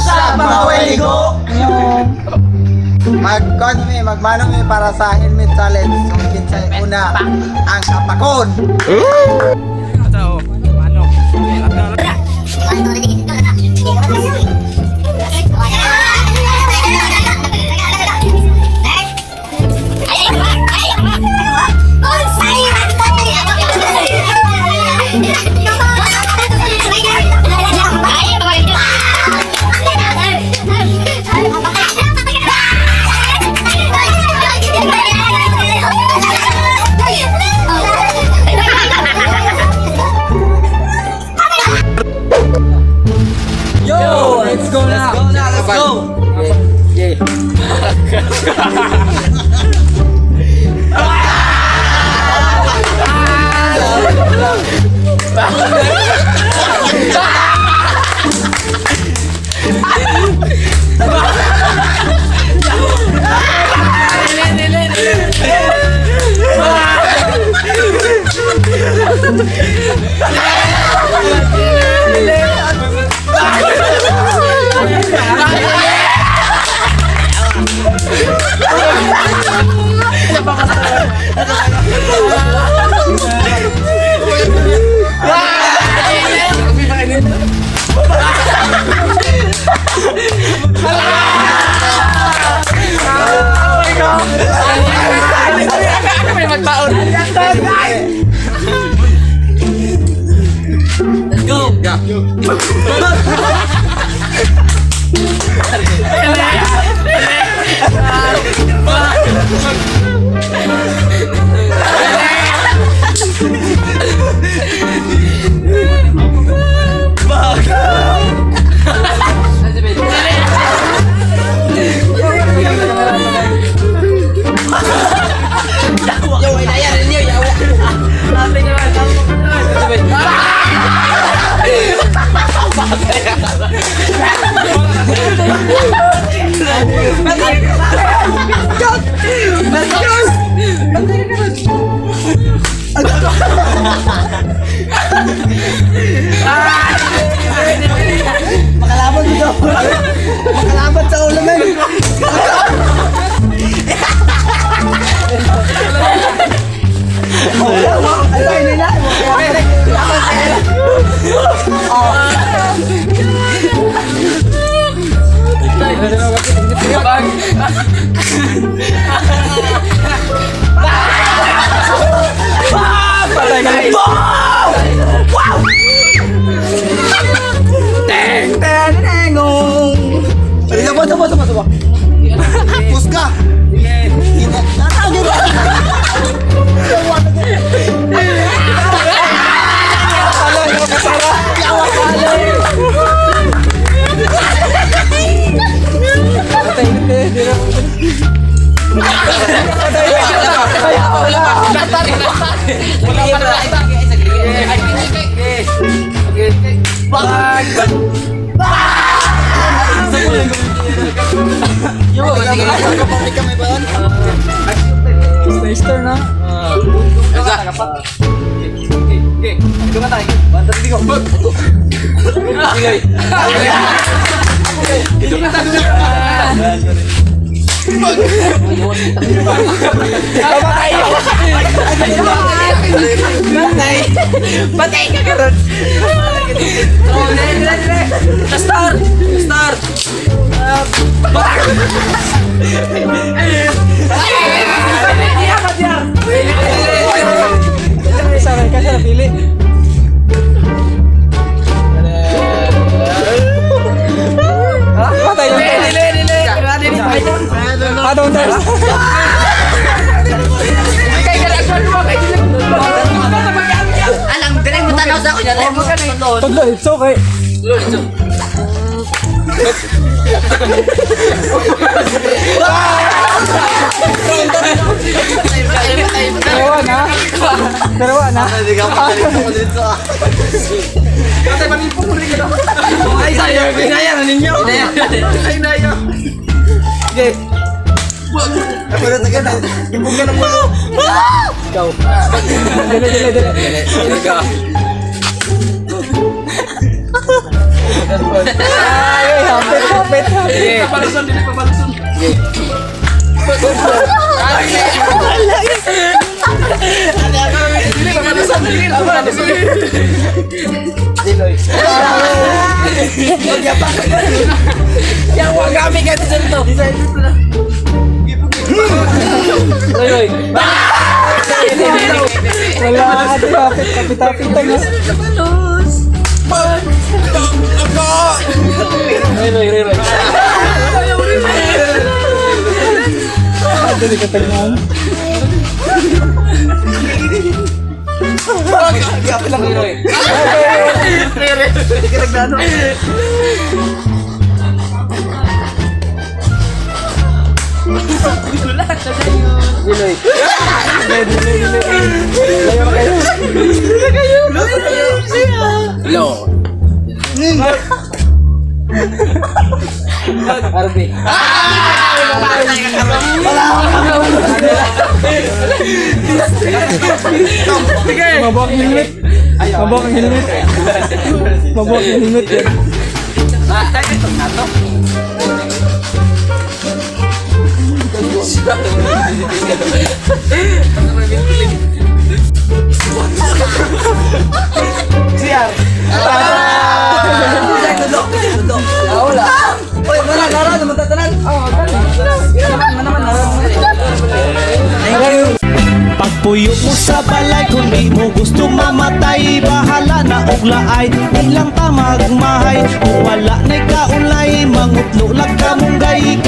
What's up, mga weligo? Mag mi, magmano mi para sa helmet challenge. Kung kinsay una ang kapakon. Yo! Let's go na! Let's go na! Let's go! Yeah. Let's go! Makalaban dito. Makalaban sa ulo, men. Ay, nila. Sabah, sabah, sabah, sabah. Puska. Sister na. Patay ka karon. Star! Star! Sabay ka siya napili. Patay lang. Dili, dili, Ah, don't touch. Alang, dili mo tanaw sa ako. Tudlo, it's okay. Dalawa na. Dalawa na. Ay, sayang. Pinaya na ninyo. Ay, naya. Okay. Ako na taga na. Ibog ka ng ulo. Ikaw. Dili, dili, dili. Ay, happy. Pabaluson, dili pabaluson. Dili pabaluson, dili pabaluson. Yawa kami ka dito. Roy, Roy. Wala, kapit, kapit, kapit, kapit. Roy, Roy, Roy, Roy. Dali ka tagmaan. Roy, Roy. Roy, Roy. Lo. Arby. Mabok ang helmet. Mabok ang helmet. Mabok ang helmet yan. Oy, wala, laro, naman tatanan. Oh, Pagpuyo mo sa balay kung di mo gusto mamatay, bahala na og laay, ilang ta magmahay. Kung wala na'y kaulay, mangutlo lang ka munggay.